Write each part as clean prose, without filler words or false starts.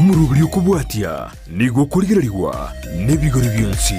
Omoroberi okobwatia nigo okorigererigwa nebigori bionsi.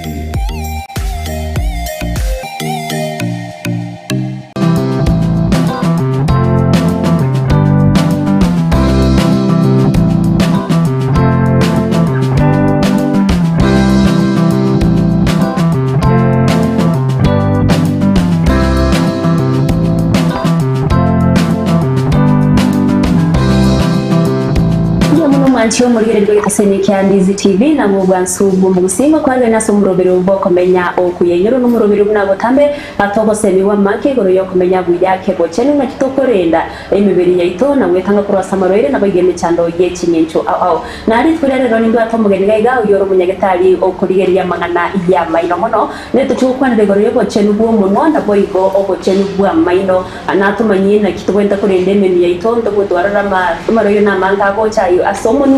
Mbuya mono mwanche omorigereria bw'egetaseni kia Ndizi TV na mobwansu bw'omogusii ngokwarigania ase omoroberi bw'okomenya okuya. Inyora nomoroberi buna botambe atogosemigwa amake igoro y'okomenya buya kebochenu naki tokorenda emebere yaito na gwetanga korwa ase amarwaire naboigo emechando ye ching'encho ao ao. Na rituko ria rero nimbwate omogeni gaiga oyio ore omonyagetari okorigereria amang'ana y'amaino mono Netochie gokwanera igoro y'obochenu bw'omonwa, naboigo obochenu bw'amaino. Natomanyie naki togwenerete korenda emenwa yaito, ntogotwarora amarwaire na amange agocha ayio ase omonwa,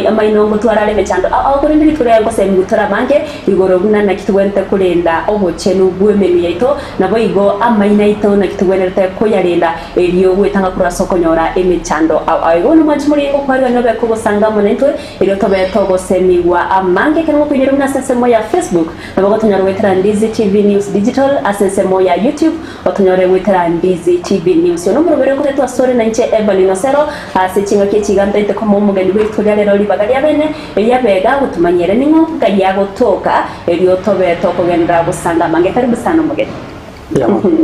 amaino ngotwara are emechando ao ao, korende rituko riaye ngosemigwe tore amange igoro buna naki togwenerete korenda obochenu bw'emenwa yaito, naboigo amaino aito naki togwenerete koyarenda, erio gwetanga korwa ase okonyora emechando ao ao. Igo bono mwanche more ngokwarigania obe kogosanga amo naintwe, Erio tobe togosemigwa amange ekero ngokoinyora buna ase ensemo ya Facebook, nabo gotonyora goetera Ndizi TV News Digital, ase ensemo ya YouTube otonyore goetera Ndizi TV News. Oyo nomoroberi okoretwa asore nainche Evelyn Osero ase chingaki echi iga ntaete komoa omogeni bwe rituko ria rero ribaga ria bene riabega gotomanyia ere ning'o ngai agotoka erio tobe tokogenderera gosanga amange. Karibu sana omogeni.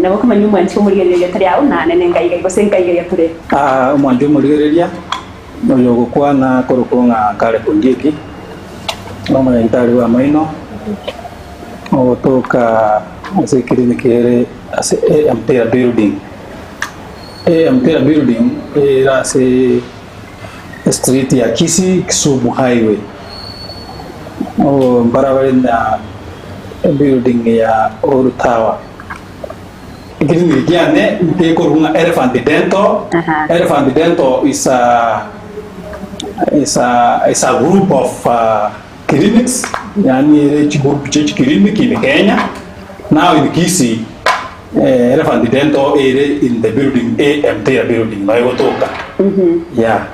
Nabo komanya omwanchi omorigereria rieta riao nane nengai iga gose nkai iga tore. Omwanchi omorigereria. Oyo ogokwana korokwo ng'a Caleb Ondieki, nomonyagitari bw'amaino, ogotoka ase eclinic ere ase AM Taylor building. AM Taylor building ere ase estreet ya Kisii Kisumu highway. Mbarabare na ebuilding ya Uhuru Tower. Eclinic kiane ntekorwa ng'a Elephant Dental. Aha. Elephant Dental is a is a is a group of uh, clinics yani ere chigroup chie chiclinic in Kenya. Now in Kisii eh, Elephant Dental ere in the building AM Taylor building no egotoka. Yeah.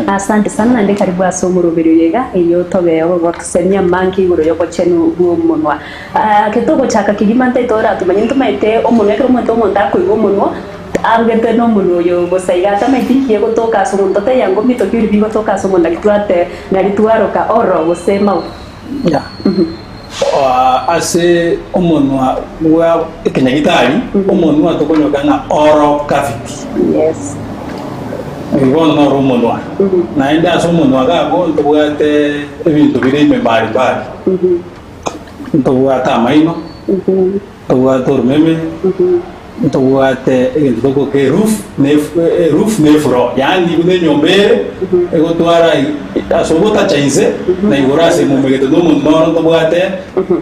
Asante sana naende karibu ase omoroberi oyo iga erio tobe ogotosemia amange igoro y'obochenu bw'omonwa. Ake togochaka kegima ntaete oratomanye ntomaete omonwa ekero omonto omonto akoigwa omonwa arugete nomonwa oyo bosa iga atamaeti nki egotoka ase omonto taiyo ango mbito ki bigotoka ase omonto naki twate nari twaroka oro gose mouth. Yeah. Ase omonwa bwa ekenyagitari omonwa tokonyoka ng'a oral cavity. Yes. Oyo bono noro omonwa. Naende ase omonwa iga abwo ntobwate ebinto bire ime mbali mbali. Ntobwate amaino, ntobwate oromeme, ntobwate egento togoka eroof na eroof na efloor, yaani buna enyomba ere egotwara ase ogotacha inse na igoro ase emomegete na omonto noro ntobwate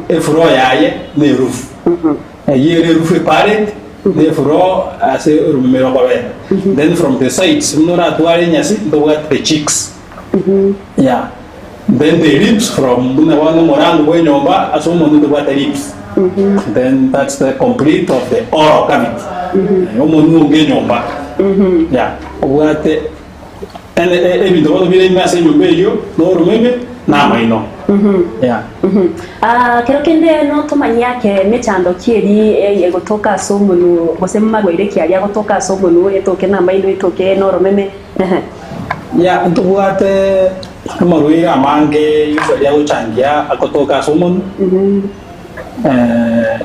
efloor yaye na eroof. Eyio ere eroof epareti na efloor ase oromeme rokobera. Then from the sides buna oratware enyasi ntobwate the cheeks. Yeah. Then the lips from buna bono omorango bw'enyomba ase omonwe tobwate lips. Then that's the complete of the oral cavity. Eh, Omonwe onge enyomba. Yeah. Obwate ene- e- ebinto bono bire ime ase enyomba eyio na oromeme na amaino. Yeah. Ah, kero kende notomanyie ake mechando ki eri e- egotoka ase omonwe gose marwaire ki aria agotoka ase omonwe etoke na amaino etoke na oromeme ehe. Yeah, ntobwate amarwaire amange usually agochangia agotoka ase omonwe,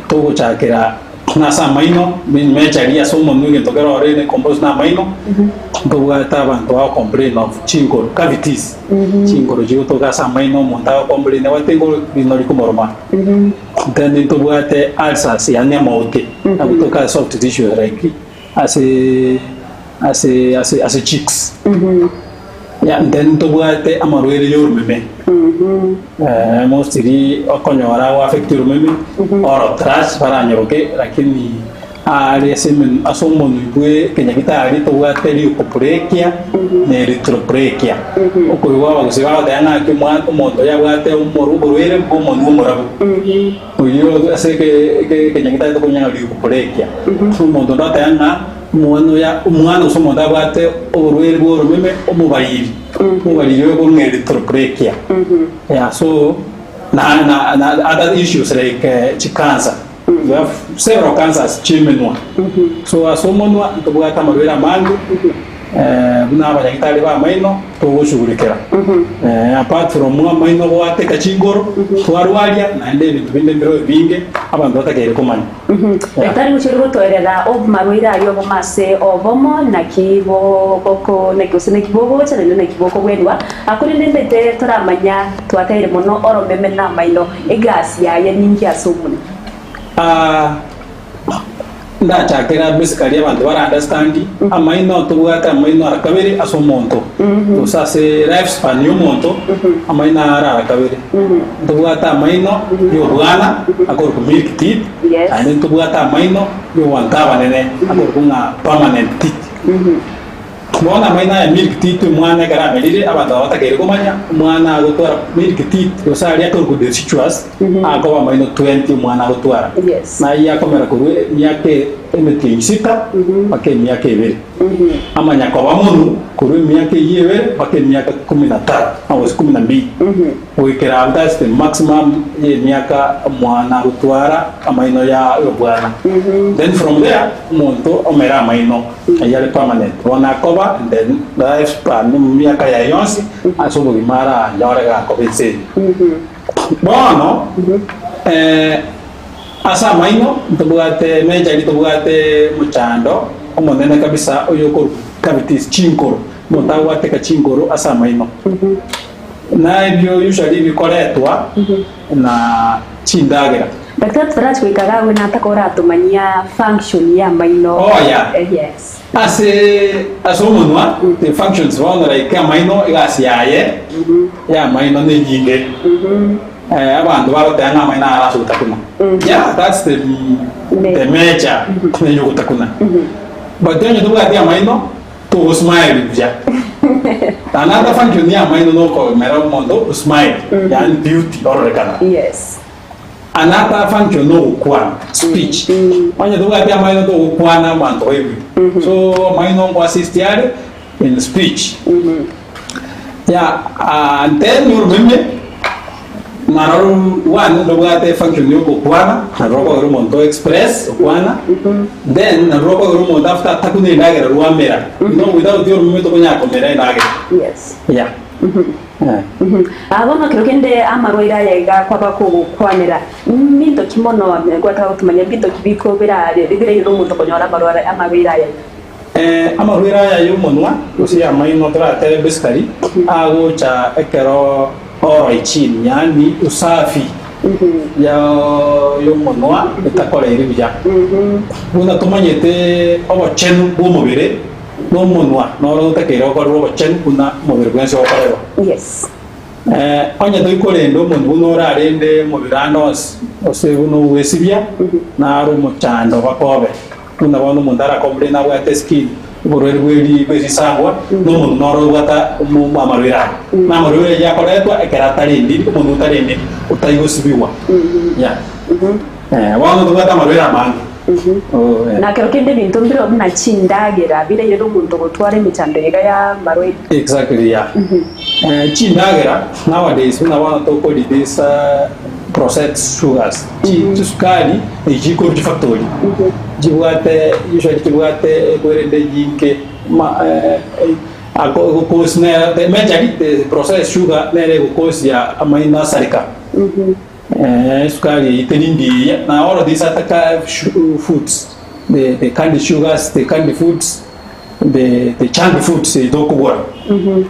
togochakera nase amaino, majorly ase omonwe egento kere ororo ere composed na amaino, ntobwate abanto bago complain of chinkoro, cavities, chinkoro chigotoka ase amaino omonto ago complain abwate enkoro rino rikomoroma. Then ntobwate ulcers yaani amaote agotoka ase soft tissues like ase ase ase ase cheeks yeah, then ntobwate amarwaire ya oromeme eh, mostly okonyora ago affect oromeme oro thrush baranyoroke lakini are ase emen- ase omonwe bwe ekenyagitari tobwate leukoplakia na erythroplakia okoigwa abagusii bagoteba ng'aki omwa- omonto oyo abwate omoru oborwaire bwa omonwe omorabu oyio ase eke- eke- ekenyagitari tokonya ng'a leukoplakia omonto onde oteba ng'a Omwana oyo, omwana gose omonto abwate oborwaire bw'oromeme omobariri. Oboriri obo ng'a erythroplakia. Yeah, so na, na, na other issues like eh, chicancer. We have several cancers chi'emenwa. So ase omonwa ntobwate amarwaire amange eh, buna abanyagitari b'amaino togoshughulikera. Eh, apart from amaino goateka chingoro, twarwaria naende ebinto binde mbireo ebinge abanto batakeire komanya. Yeah. Tari gochia gotoerera obomarwaire aria obomo ase obomo, naki bogoko naki gose naki bogocha naende naki bokogwenwa. Korende ndete toramanya twataire mono oromeme na amaino, egasi yaye ninki ase omonwa. Ah, ndachakera basically abanto bara understand amaino tobwate amaino ara kabere ase omonto gose ase life span ya omonto amaino ara ara kabere ntobwate amaino ya obwana akorokwa milk teeth Yes. naende ntobwate amaino ya obanto abanene akorokwa ng'a permanent teeth. Bono amaino aya milk teeth omwana ekero amerire abanto aba batakeire komanya omwana agotwara milk teeth gose aria akorokwa deciduous akoba amaino 20 omwana agotwara Yes. na ayio akomera korwa emiaka emetienyi sita mpaka emiaka ebere amanya koba monwe korwa emiaka eyio ebere mpaka emiaka kumi na tatu gose kumi na mbili Goikera abwo that's the maximum y'emiaka omwana agotwara amaino ya obwana. Then from there omonto omere amaino ayio are permanent. Bono akoba and then life span emiaka yaye yonsi ase obogima aranyore gakoba ense eye. Bono ase amaino ntobwate majorly tobwate omochando omonene kabisa oyo okorwa cavities chinkoro, omonto agwateka chinkoro ase amaino. Na ebio usually bikoretwa na chindagera. Daktari totarachi goika iga agwo nataka oratomanyia function ya amaino. Oh yeah. Eh, yes. Ase ase omonwa the functions bono like amaino egasi yaye ya amaino ne enyinge. Eh, abanto bagoteba ng'a amaino aro ase ogotakuna. Yeah, that's the the major eye ogotakuna. But onye tobwati amaino Togosmile buya. Another function ya amaino nokomera omonto osmile, yaani beauty ororekana. Yes. Another function nogokwana, speech. Onye tobwati amaino togokwana abanto baigwe. So amaino nko assist are in speech. Yeah, and then oromeme Naroro one ndobwate efunction ya ogokwana, naro rokogera omonto o express okwana, then naro rokogera omonto after atakuna endagera rwamera. You know without oromeme tokonyara komera endagera. Yes. Yeah. Eh. Ah, bono kero kende amarwaire aya iga kwaba kogokwanera, mbinto ki mono gwataka gotumanya mbinto ki biko bira birairire omonto konyora amarware amarwaire aya iga? Amarwaire aya y'omonwa gose y'amaino toratebe basically agocha ekero oral hygiene yaani usafi y'omonwa etakoreiri buya. Buna tomanyete obochenu bw'omobere na omonwa noro totakeire gokorerwa obochenu buna omobere bwensi ogokorerwa. Yes. Onye toikorenda omonwa buna orarende omobere ande onsi gose buna ogwesibia naro omochando bakobe. Buna bono omonto arakomplain abwate skin, oborwaire bwe ri bwe risangwa, na omonto noro obwate omo amarwaire aya. Na amarwaire ayio akoretwa ekero atarendiri, omonto otarendiri otari gosibigwa. Yeah. Eh, bono tobwate amarwaire amange. Oh, eh. Na kero kende ebinto mbire buna chindagera birairere omonto gotwara emechando iga ya amarwaire. Exactly, yeah. Eh, chindagera nowadays buna bono toko release processed sugars, chi chisukari echi chikorwa chifactory chibwate usually chibwate ekwerende enyinge ma ako egocause nere the majorly the processed sugar nere egokosia amaino asareka. Esukari eyio teri engiya na all these other ka foods the the candy sugars, the candy foods, the the junk foods eyi tokogora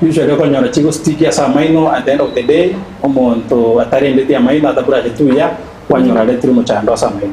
usually okonyora chigostick ase amaino at the end of the day omonto atarendeti amaino atabrasheti buya kwanyora aretire omochando ase amaino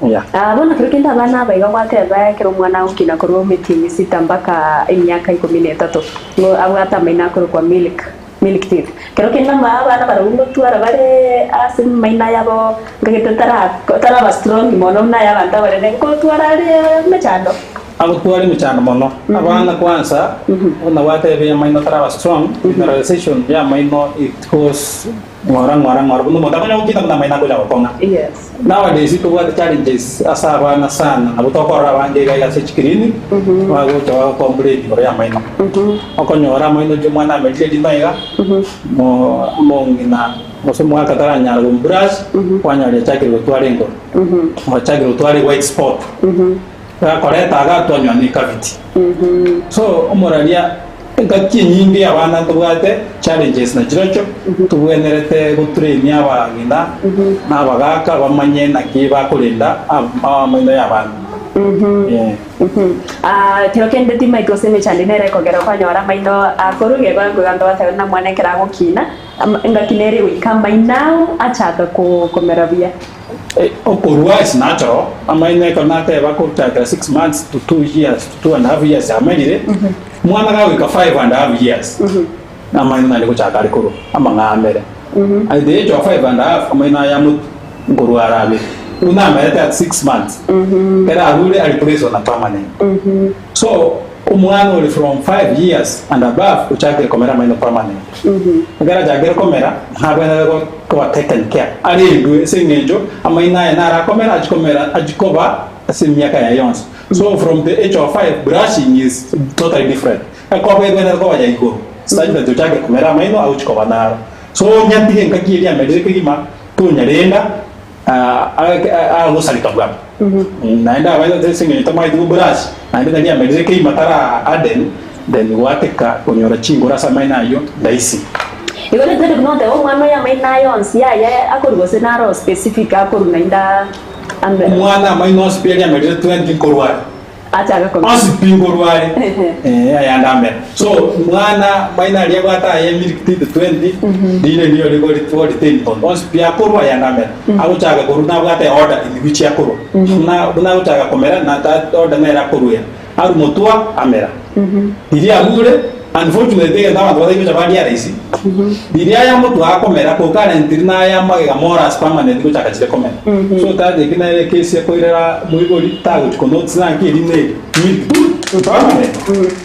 yeah. Ah, bono kero kende abana aba iga gwateba ekero omwana agokina korwa emetienyi sita mpaka emiaka ikomi na etato, ng'o abwate amaino akorokwa milk, milk teeth. Kero kende ama abana barabwo ngotwara bare ase amaino ayabo nkagete tara taraba strong mono buna aya abanto abanene, ngotwara are emechando. Agotwara emechando mono. Abana kwanza, buna gwatebia amaino taraba strong, mineralization ya amaino it goes ng'ora ng'ora ng'ora buna omonto akonya gokina buna amaino akonya gokong'a. Yes. Nowadays tobwate challenges ase abana sana, nabo tokorora abange iga iga ase chiclinic, bagocha bagocomplain igoro ya amaino. Okonyora amaino oyio omwana amerire rino iga, mo omong'ina gose omogaka taranyara gomobrush, kwanyora achakire gotwara engoro, ochakire gotwara ewhite spot. Gakoreta agatonywa ne cavity. So omoraria engaki enyinge abana ntobwate challenges na chirochio tobwenerete gotrain abang'ina na abagaka bamanye naki bakorenda amaino ya abana. Eh. Kero kende timaeti gose emechando nere ekogera okonyora amaino akoruga igo nkoigwa ntogoteba buna mwana ekero agokina engaki nere egoika amaino ao achaka komera buya. Okorua is natural, amaino ekero nateba kochakera 6 months to 2 years to 2 and half years amerire, omwana gagoika 5 and half years, amaino naende gochaka are korwa, amang'aa amere. At the age of 5 and half, amaino aya amotwe nkorwa arabe. Buna amerete at 6 months, ekero arure ari placed on a permanent. So, omwana ore from 5 years and above ochakire komera amaino permanent. Ekero achakire komera, nabwenerete koba taken care, arendwe ase eng'encho amaino aye naro akomera achie komera achie koba ase emiaka yaye yonsi. So from the age of 5 brushing is totally different. Ekoba ebwenerete koba ya igoro such that ochake komera amaino agochia koba naro. So onyatige engaki eria amerire kegima tonyarenda agosareka bwango. Naende abaete ase eng'encho tamaeti go brush, naende nari amerire kegima tara harden, then gwateka konyora chingoro ase amaino ayio rahisi. Igo nintende buna oteba omwana oyo amaino aye onsi yaya akorwa gose naro specific akorwa naende amere. Omwana amaino onsi pi aria amerire 20 nkorwa are. Achake komera. Onsi pi nkorwa are eh, ayande amere. So mwana maino aria abwate aye milk teeth 20 rire niyo rigo ritwo retain tonto onsi pi akorwa ayande amere. Agochaka korwa nabwate order in which akorwa. Buna buna agochaka komera na that order nere akoruera. Arwa motwa amera. Riria arure unfortunately egento abanto batari gocha barealize riria aya motwa akomera ko currently naya amagega more as permanent gochaka chire komera. So target nere ekesi ekoirera moibori tagochi ko notice naki eri ne milk permanent.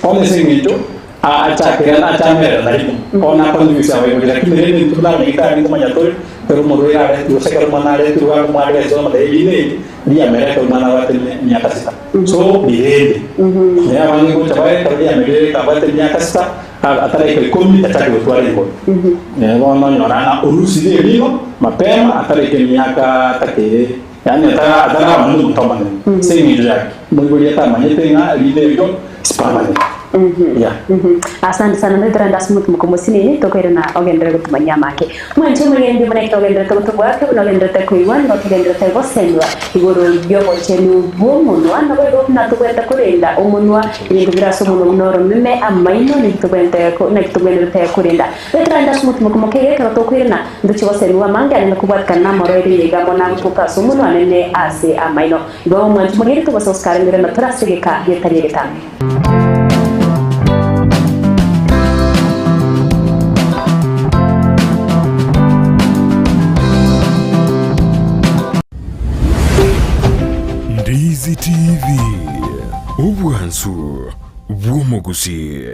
Bono ase eng'encho achakire achamerera na rimo bono akondusia abaibori lakini rende intwe buna abanyagitari nkomanya tore ekero omorwaire aretirwe gose ekero omwana aretirwe akomwarera omotebia eri neri riamerete omwana abwate emiaka sita. So rirende. Naye abange gocha bare ekero riamerire abwate emiaka sita, ataraika ikomi tachake gotwara igoro. Bono onyora ng'a orusirie erimo mapema ataraika emiaka atakeire, yaani atara ataraba omonto omonene ase eng'encho yake moibori atamanyete ng'a rinde erio is permanent. Yeah. Asante sana ntoitorande ase omotimoko omosinini tokoirana ogenderere gotumanyia amake. Mwanche omorembe buna togendererete gotobwata, buna ogendererete koigwa, nigo togendererete gosemwa igoro y'obochenu bw'omonwa, naboigo buna tobwenerete korenda omonwa, ebinto bire ase omonwa buna oromeme, amaino, naki tobwenerete naki tobwenerete korenda. Toitorande ase omotimoko moke iga ekero tokoirana, ntochie gosemigwa amange anene kobwatikana namorwaire yaiga amo nagotoka ase omonwa anene ase amaino. Igo mwanche omorembe tobase gosika emeremo tore ase egeka getari egetambe. Ndizi TV, obwansu bw'omogusii.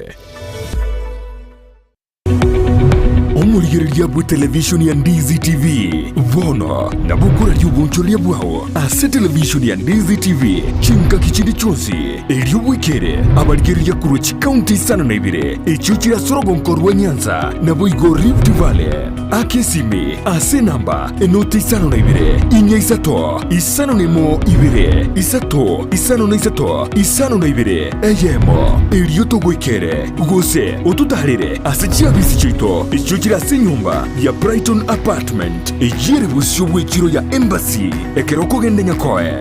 Omorigereria bw'etelevishoni ya Ndizi TV bono nabo okoraria obonchoreria bwao ase televishoni ya Ndizi TV chingaki chinde chionsi, erio bwekere abarigereria korwa chikaunti isano na ibere echio chire ase orogonko rwa Nyanza naboigo Rift Valley. Aka esimi ase enamba enoti isano na ibere, inya isato, isano na emo ibere, isato, isano na isato, isano na ibere, eyemo, erio togoikere. Gose ototaarere ase chiabisi chiaito echio chire ase enyomba ya Brighton Apartment, eyio ere bosio bw'echiro ya Embassy, ekero okogenda Nyakoe.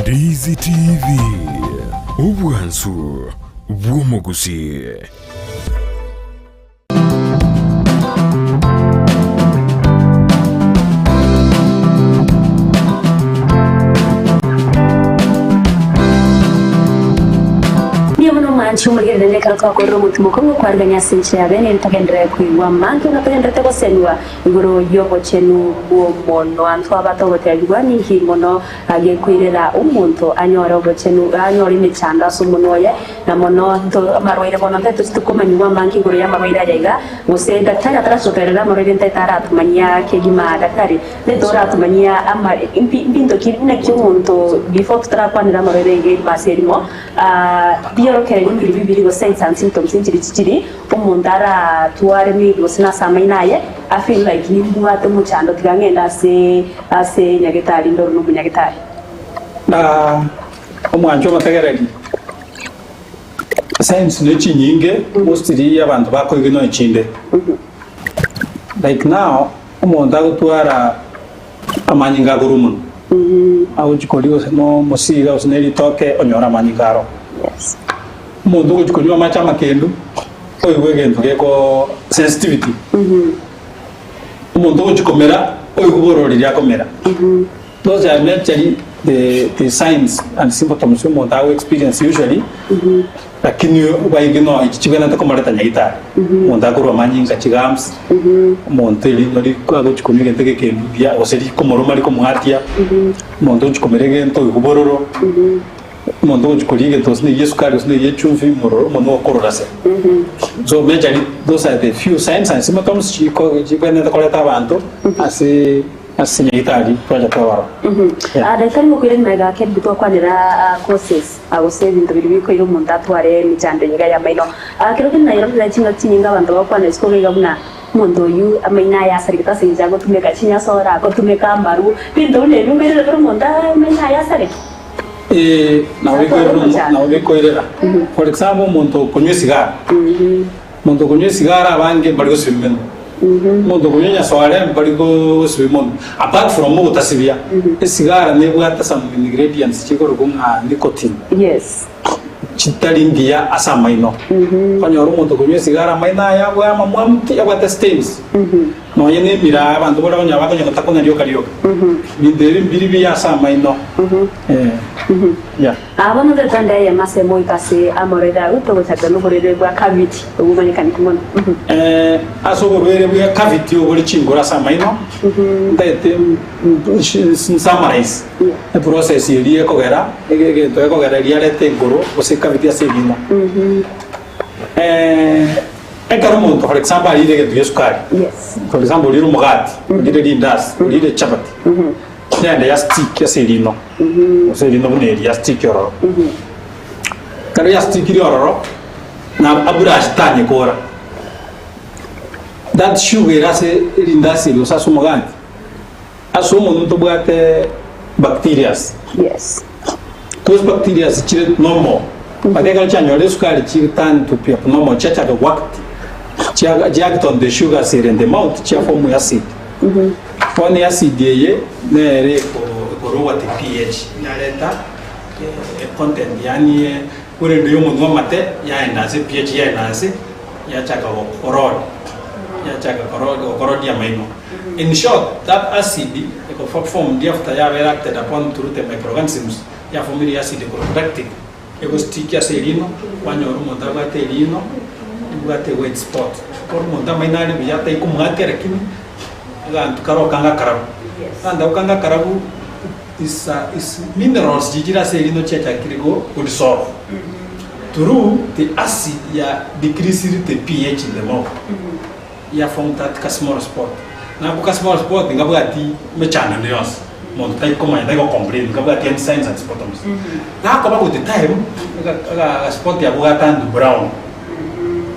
Ndizi TV, obwansu bw'omogusii. Omwanchi omorigereri naende ekero twakorire omotimo okong'u okwarigania ase enchera ya bene, ntogenderere koigwa amange buna togendererete gosemigwa igoro y'obochenu bw'omonwa. Ntwaba togotebigwa ninki mono gekoirera omonto anyore obochenu, anyore emechando ase omonwa oye, na mono nto amarwaire bono ntaete tochete komanyigwa amange igoro y'amarwaire aya iga, gose daktari atarasokerera amarwaire ntaete aratomanyia kegima daktari. Nete oratomanyia ama mbi mbinto ki naki omonto before totarakwanera amarwaire iga erimo ase erimo, biorokererio mbiri bibiri gose signs and symptoms nchiri chichiri, omonto aratware maybe gose nase amaino aye, a feel like nimbwate omochando tiga ng'ende ase ase nyagetari ndore na omonyagetari. Na omwancho omotegereri, signs ne chinyinge mostly abanto bakoigena echinde. Like now, Omonto agotwara amanyinga akorwa mono, agochia koria gose nomosiga gose ne ritoke onyore amanyinga aro. Omonto ogochia konywa amache amakendu, oigwe egento geko sensitivity. Omonto ogochia komera, oigwe bororo riria akomera. Those are naturally the, the signs and symptoms omonto ago experience usually, lakini baige no echi chibwenerete komoreta nyagitari. Omonto akorwa amanyinga chigums, omonto erino ri- agochi konywa egento gekendu buya gose rikomoroma rikomwatia, omonto ogochi komera egento oigwa bororo, omonto ogochi koria egento gose na eria esukari gose na eria echumbi mororo omonwe okorora se. So majorly those are the few signs and symptoms chiko chibwenerete koreta abanto ase Ase nyagetari twacha twabarora. Yeah. Ah, daktari ngokoirania magega ake riria twakwanera ah, causes ah, gose ebinto biria bikoira omonto atware emechando eye iga y'amaino. Ah, kero kende nayerorire chingaki chinyinge abanto bagokwana isiko iga iga buna omonto oyio amaino aye asarigete ase eng'encho agotumeka chinyasore, agotumeka amaru, binto buna ebio nkoirera bire omonto ah, amaino aye asareke. Eh, nabo Atware bikoirera omo- omochando. nabo bikoirera. For example, omonto okonywa esigara. Omonto okonywa esigara abange mbari gosibia emenwa. Omonto okonywa enyasore mbari gosibia emonwa. Apart from ogotasibia, esigara nebwate some ingredients chikorokwa ng'a nicotine. Yes. Chitari ngiya ase amaino. Okonyora omonto okonywa esigara amaino aye abwe amamwamu pi abwate stains. Nonye na emiraa abanto baria okonyora bakonya gotakuna rioka rioka. Ebinto ebi mbiri biya ase amaino. Eh, yeah. Aa bono tetwende eyemo ase emoika ase amorwaire agwo togochakera noborwaire bwa cavity obwo bomanyekaneti mono. Ase oborwaire bwa cavity obore chingoro ase amaino, ntaete nsummarize eprocess eria ekogera egento gekogera riareta engoro gose cavity ase erimo. Ekero omonto for example arire egento gia esukari, for example orire omogati, orire rindasi, orire chapati, Nende ya stick ase erino, gose erino buna eri ya stick ororo. Ekero ya stickire ororo, na abrush tanyekora. That sugar ere ase erindasi eri gose ase omogati, ase omonwe ntobwate bacterias. Yes. Those bacterias chire normal, but ekero chianyora esukari chi turn to be abnormal, chiachaka goact, chia chiact on the sugars ere in the mouth, chiaform acid. Bono easidi eye nere ekorogwa the pH, yareta econtent yaani korende yomonwe amate yaenda ase pH yaenda ase yachaka gokorodi yachaka gokorodia amaino. In short, that acid eko formed after yabera acted upon through the microorganisms yafomire acid ekorokwa lactic egostick ase erino kwanyora omonto abwate erino ribwate white spot. Ekero omonto amaino are buya ataikomwatia lakini Aganto kare okanga akarabu. Aganto ako kanga akarabu is a is minerals chichire ase erino chiachakire go go dissolve through the acid ya decreased the pH in the mouth ya form that ka small spot. Na ako ka small spot nkabwati mechando ende yonsi monto taikomanya tari go complain nkabwati any signs and symptoms. Gakoba with time aga aga spot ako ga turn to brown.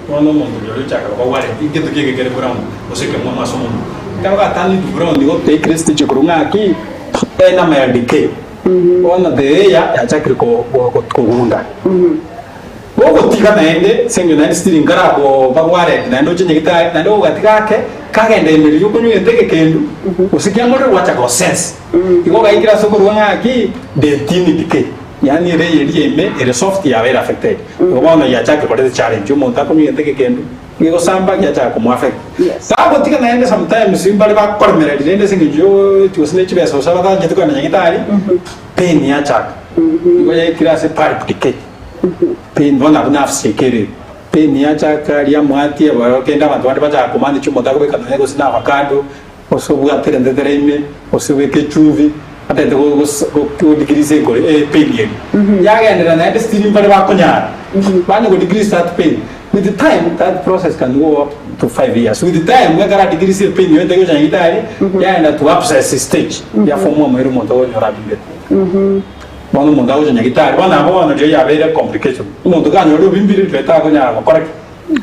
Bono omonto oria oria ochaka koba worried, egento ki eke kere brown gose ekemwamu ase omonwa. Ekero gatandire brown igo teikire stage korwa ng'aki enama ya decay. Bono the air yachakire ko- ko- ko- kogunda. Gogotiga naende ase eng'encho naende still nkarakoba worried naende oche nyagitari naende gogatiga ake kagenda ime riria okonywa egento egekendu gose kiamorire gwachaka gosense. Igo gaikire ase okorwa ng'aki dentine decay. Yaani ere eria ime ere soft yabeire affected. Igo bono yachakire koreta challenge omonto akonywa egento egekendu gegosamba giachaka komo affect. Yes. Tagotiga naende sometimes mbare bakoremereria rende ase eng'encho yo gose ne chibesa gose abatancheti kogenda nyagitari, pain yachaka. Igo yaikire ase pulp decay. Pain bono abwo nafsi ekere. Pain yachaka riamwatia kende abanto bande bachaka komanage omonto akobeka nonya gose na avocado, gose obwate rentetere ime, gose obeke echumbi, atagete go decrease enkoro epain eria. Yagenderera naende still mbare bakonyara, banya go decrease that pain. With time that process can go up to 5 years. With time ekero a decrease epain eyo etari gocha nyagitari, yaenda to abscess stage, ya form omoerio omonto okonyora abimbete. Bono omonto agocha nyagitari, bono abwo bono riria yabeire complication. Omonto kanyora obimbire riria takonyara gokora ki?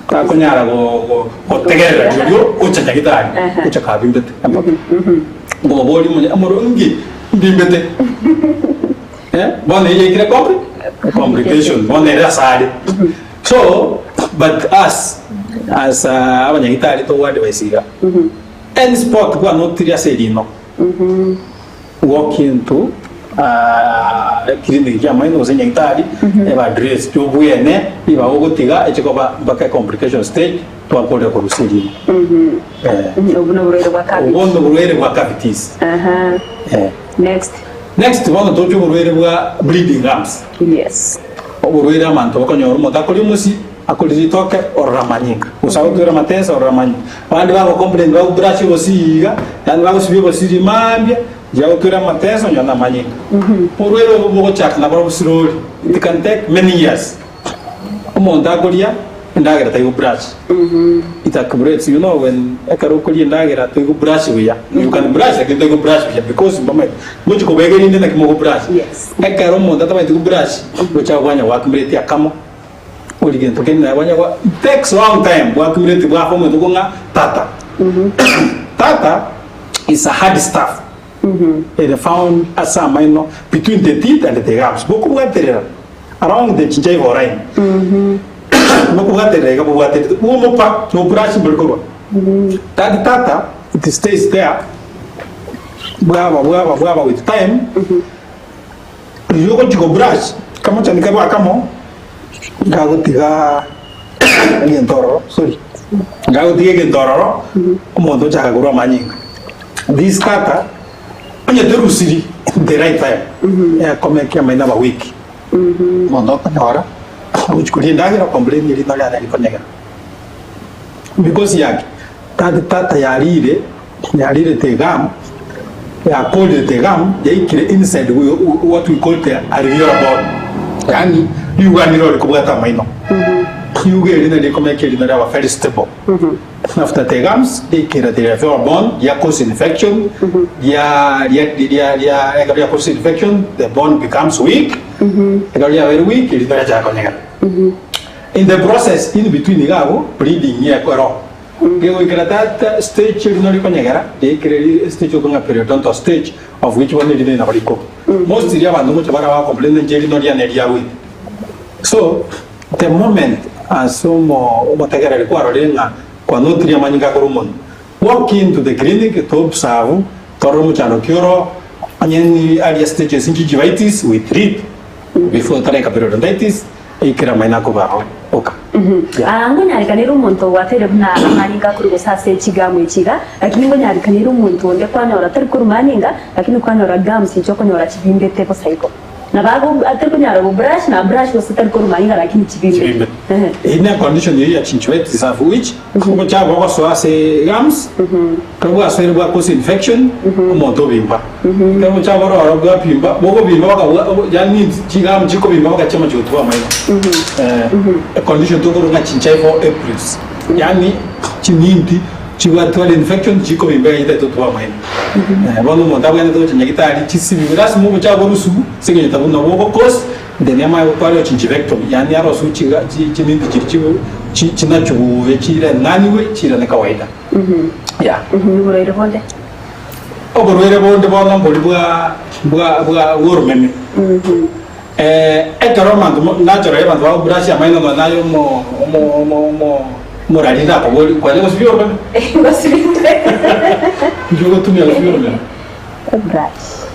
Takonyara gotegerera rirorio ocha nyagitari, ocha kabimbete mpaka. Nkomoboria omonye omoro nki mbimbete? Eh, bono eyio yaikire compli complication, bono ere ase are. So, but us as abanyagitari togo advise iga, any spot kwanotire ase erino, Walk into clinic ki'amaino gose nyagitari eba address y'obwene ribaga ogotiga echikoba mpaka ecomplication stage twakorire korusia erimo. Eh. Obwo noborwaire bwa cavities. Obwo noborwaire bwa cavities. Aha. Eh. Next. Next bono toche oborwaire bwa bleeding gums. Yes. Oborwaire abanto bakonyora omonto akoria omosie Akoria ritoke orora amanyinga, gose agotwera amatesa orora amanyinga. Abande bago complain bago brush obosii iga, yaani bagosibia obosii rimambia, riria agotwera amatesa onye na amanyinga. Oborwaire obo bogochaka nabarobwo slowly, it can take many years. Omonto akoria endagera taigo brush, it accumulates, you know when ekero okoria endagera toigo brush buya, you can brush lakini toigo brush buya because mbamaete, ngochi kobega erinde naki mogo brush. Yes. Ekero omonto atamanyeti go brush, gocha kwanya go accumulate akamo. Ori gento kende naye kwanya gwa it takes long time bwa accumulate bwaba omonto kong'a tata. Tata is a hard stuff ere found ase amaino between the teeth and the gums bokobwaterera along the gingival line bokobwaterera iga bobwaterete bwomopa no brush mbori korwa that tata it stays there bwaba bwaba bwaba with time Riria ogochia go brush kamochani kabe akamo ngagotiga egento ororo sorry ngagotiga egento ororo omonto ochaka korwa amanyinga. This tata onye terusiri the right time ekomeki amaino aba weak omonto okonyora ogochia koria endagera okomplain rino riane rikonyegera because yaki that tata yarire Yarire the gum, yakorire the gum, yaikire inside what we call the alveolar bone. Yaani riuga ndiro rikobwata amaino. Riuga eri nario rikomeka erino riaba very stable. After the gums, riaikera the alveolar bone, ria cause infection, ria ria ria ria ekero ria cause infection, the bone becomes weak. Ekero riabeire weak, erino riachaka konyegera. In the process, in between iga abwo, bleeding ekero. Gegoikera that stage erino rikonyegera, riaikire ri stage okong'a periodontal stage of which bono erino nabo rikobwa. Mostly abanto ngocha bara ba complain inche erino riane riagwete. So the moment ase omo omotegereri kwarorire ng'a kwanotirie amanyinga akorwa omonwa, walk into the clinic to observe torore omochando ki oro, onye ni aria stages gingivitis we treat before otaraika periodontitis. Ekero amaino akobao oka. Aa, ngonyarekanere omonto ogwateire buna amanyinga akorwa gose ase chigamu echi iga, lakini ngonyarekanere omonto onde kwanyora tari korwa manyinga, lakini kwanyora gums inche okonyora chibimbete bosa igo. Nabo ago atari konyara go brush na brush gose tari korwa manyinga lakini chibimbete. Chibimbete. Ehe. Eyio ne condition eyio ya gingivitis of which obochabo bogosoa ase gums, ekero bwasoire bwa cause infection, omonto obimba. Ekero obochabo bore ororo bwabimba, bokobimba baka bwa yaani chigamu chikobimba baka chiama chigotuba amaino. Eh, econdition tokoroka ng'a gingival abscess, yaani chiminti chigwatwara infection chikobimba iga chitagete gotuba amaino. Eh, bono omonto abwenerete gocha nyagitari chisibiwe, lasima obochabo borusiwu ase eng'encho tabwo nabwo ogo cause then amanye gotwara gingivectomy, yaani arosiwe chiga chi chiminti chiria chibu chi chinachuguye chireng'aniwe chirane kawaida. Yeah. Oborwaire bonde. Oborwaire bonde bono mbori bwa bwa bwa bw'oromeme. Eh, ekero abanto mo naturally abanto bago brush amaino nonya naye omo omo omo omo omorari nakobori kwanya gosibia oromeme? Gosibia Inki ogotumia gosibia oromeme? Brush.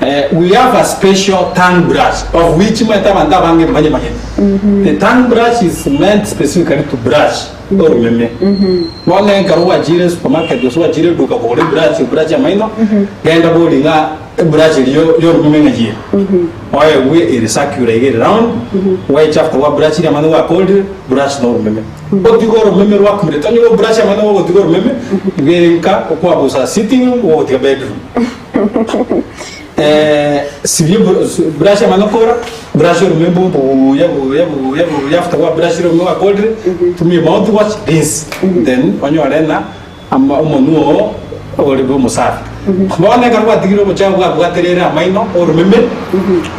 We have a special tongue brush of which omanyete abanto abange mbanyemanyeti. The tongue brush is meant specifically to brush oromeme. Bono ekero gwachire supermarket gose gwachire eduka kogora ebrush ebrush ya amaino, genda bori ng'a ebrush eria yo yoromeme ng'ai ere. Oegwe ere circular iga ere round, gwaecha after gwa brushire amano gwakorire, brush na oromeme. Otige oromeme rwakumire, tonya go brush amano gogotiga oromeme, iga ere nka okwabusa sitting room gogotiga bedroom. Sibia brush amano kora, brush oromeme buya buya buya buya after gwa brushire oromeme gwakorire, tumia mouth wash rinse then onyore ng'a ama omonwe oo ore bwe omosafi. Bono ekero gwatigire obochafu bwabwaterere amaino oromeme,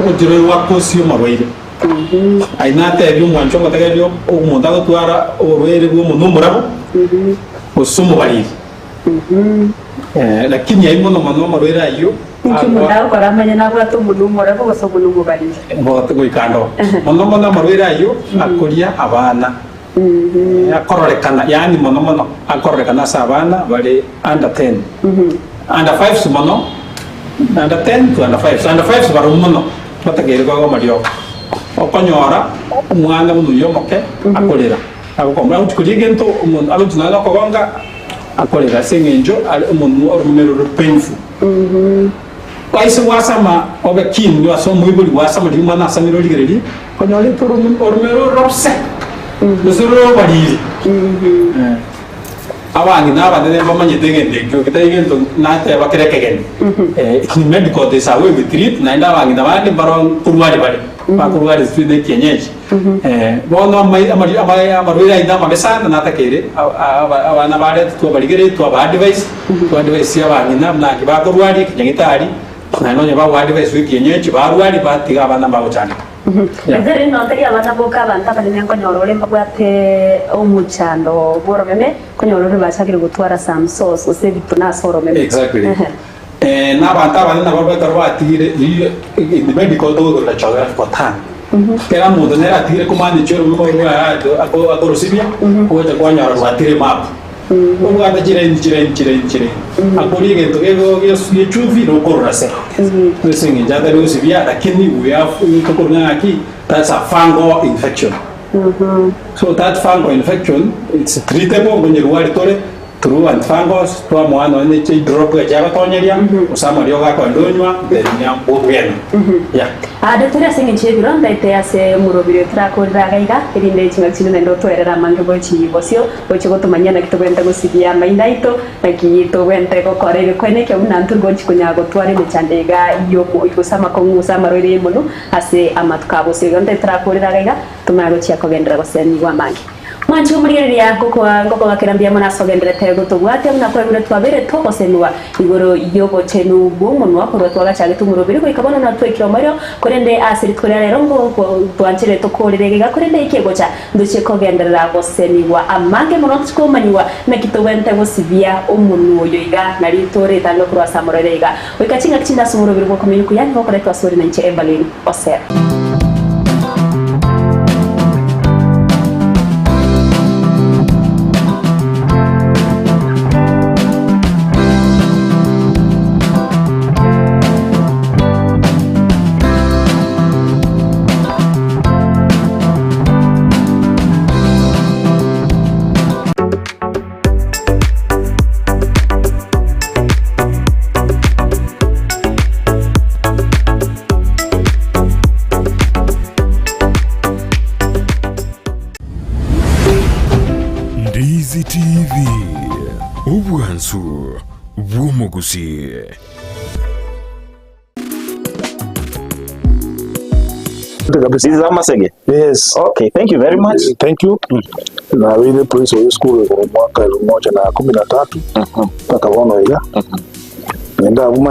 ogochia rwakosia omorwaire. Aye natebie omwancho ogotegereria omonto agotwara oborwaire bw'omonwe omorabo, gose omobariri. Lakini ayio mono mono amarwaire ayio Ninki omonto agokora amanye nabwate omonwa omorabo gose omonwa omobariri? Goika ando. Mono mono amarwaire ayio akoria abana. Akororekana, yaani mono mono akororekana ase abana bare under ten. Under fives mono, under ten to under fives. Under fives barobwo mono batakeire koegwa amariogo. Okonyora omwana buna oyio omoke akorera, agokomba agochi koria egento omonto agochi nonya na okogonga akorera ase eng'encho are omonwa oromeme rore painful. Aise gwasama obe keen ase omoibori gwasama riria omwana asamire origererie Onyorete oromeme rorobse, gose robariri. Abang'ina abanene mbamanyete egento ekio, getari gento nateba kere ekegeni. In medical there is a way we treat, naende abang'ina bande mbaro nkorwaria bare, bakorwaria sijui na ekienyeji. Bono amarwaire aino amabe sana natakeire abana baretwe twabarigereria twaba advise, twa advise abang'ina buna naki bakorwaria ekenyagitari, naende onye bago advise ekienyeji barwaria batiga abana mbagochandeka. Inche rende ntari abana boka abanto abanene nkonyora ore mbabwate omochando bw'oromeme, nkonyora ore bachakire gotwara some sores gose ebituna ase oromeme. Exactly. Na abanto abanene nabo ekero batigire riria in the medical togokora geographical tongue. Kera omonto nere atigire komanage oromeme orwo akorosibia, ogocha kwanyora rwatire map. Obwate chilaini chilaini chilaini chilaini. Akoria egento gego giechumbi nokorora se. Ase eng'encho atari gosibia lakini we have tokorwa ng'a ng'aki that's a fungal infection. So that fungal infection it's treatable nonyerwari tore through antifungals twamoa nonye ne chidrop echi agotonyeria gose amariogo akoenda onywa then obwena yeah. Ande tore ase engencho y'ebiro ntaete ase omorobiri oyo torakorere iga iga, erinde chingaki chinde naende otoerere amange gochia bosio. Gochia gotomanyia naki togwenerete gosibia amaino aito, naki togwenerete gokora egekwene ekio buna ntori gochia konyara gotwara emechando iga y'omo gose amakong'u gose amarwaire y'emonwa ase amatuko a bosio. Igo ntaete torakorere iga iga, tomanye gochia kogenderera gosemigwa amange. Mwanche omorigereria ngokoa ngokogakera mbuya mono ase ogendererete gotobwatia buna kwaigure twabeire togosemigwa igoro y'obochenu bw'omonwa korwa twagachagete omoroberi goika bono natwaikire omoerio, korende ase rituko ria rero ngo twanchire tokorere iga korende eki egocha Ntochie kogenderera gosemigwa amange mono, ntochie komanyigwa naki togwenerete gosibia omonwa oyo iga, na rituo ritange korwa ase amorwaire iga. Goika chingaki chinde ase omoroberi bw'okomenya okuya nigo okoretwa asore na inche Evelyn Osero. Ndizi TV, obwansu bw'omogusii. This is Amasege. Yes. Okay, thank you very much. Thank you. Nabeire principal ye school omwaka 1013 mpaka bono iga. Nenda abuma.